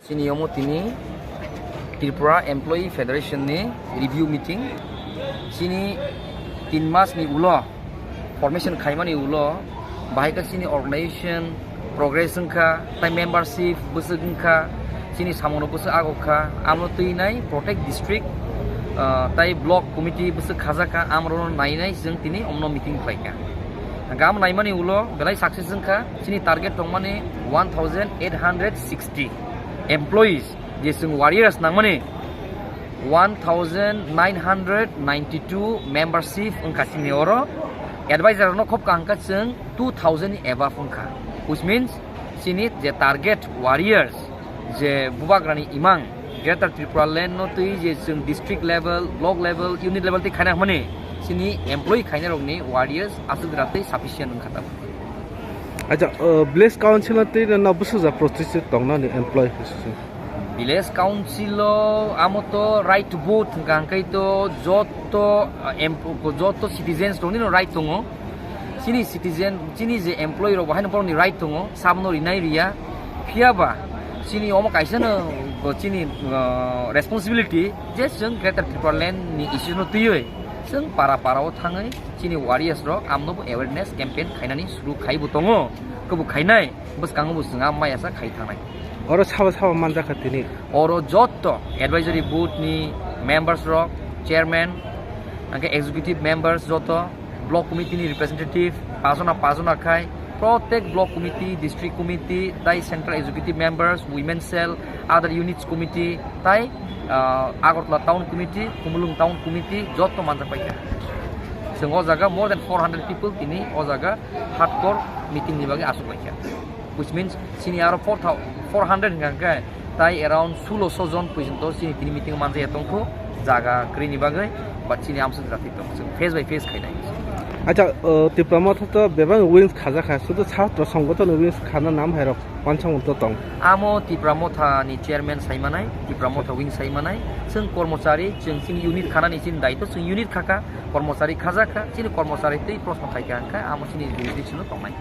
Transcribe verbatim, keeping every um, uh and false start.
Chini omo tini Tripura Employee Federation ni review meeting. Chini tin mas ni ulo formation khaimani ulo bahai khe chini organization progress wngkha, tai membership bwswk wngkha, chini samungno bwswk agokha, amno twi nai protect district, ah, tai block committee bwswk khajakha, amrono nainai chwng tini omno meeting khlaikha. Gam naimani ulo belai success wngkha, chini target tongmani one thousand eight hundred sixty employees, je chwng warriors nangmani one thousand nine hundred ninety-two membership wngkha chini oro. Advisor no khop kaham kha chwng two thousand ni above wngkha, which means chini je target warriors, je bubagrani imang Greater Tripura Land no twi je chwng district level, block level, unit level tei khaina hwnmani chini employee khainai rokni warriors aswk jora tei sufficient wngkha tamo. Acha, uh, village council no twi no bwsajak protest tongnani employee history. Village council o amo to right to vote hwnkha hwnkhe to joto, uh, em-, joto citizens rokni no right tongo. Chini citizen, chini je employee rok bo haino borokni right tongo, sabono rinai riya. Phiya ba chini omo kaisa no bo chini, uh, responsibility je chwng Greater Tripura Land ni issue no twiwi chwng para para o thangwi chini warriors rok amno bo awareness campaign khainani suru khai bo tongo, kebo khainai. Bwskango bo chwng a maya sa khai thangnai. Oro sabo sabo manjakha tini? Oro jotto advisory board ni members rok, chairman, hwnkhe executive members jotto, block committee ni representative, pajona pajona khai, protek block committee, district committee, tai central executive members, women cell, other units committee, tai, ah, Agartala town committee, Khumulwng town committee, jotto manjak paikha. Chwng o jaga more than four hundred people tini o jaga hardcore meeting ni bagwi aswk laikha. Which means chini aro four thousand, four hundred hwnkha hwnkhe tai around sulosho jon porjonto chini tini meeting manjaya tongkhu jaga kwrwini bagwi, but chini amswk jati tong, chwng face by face khainai. Acha, uh, Tipra Motha to bebak wings khajakha, sudu chhatro songgothon wings khana nam hairok wansong to tong. Amo Tipra Motha ni chairman saimanai, Tipra Motha wing saimanai, chwng kormochari, chwng chini unit khanani chini daito, chwng unit khaka, kormochari khajakha, chini kormochari tei proshno khaikha hwnkhe amo chini jurisdiction o tongnai.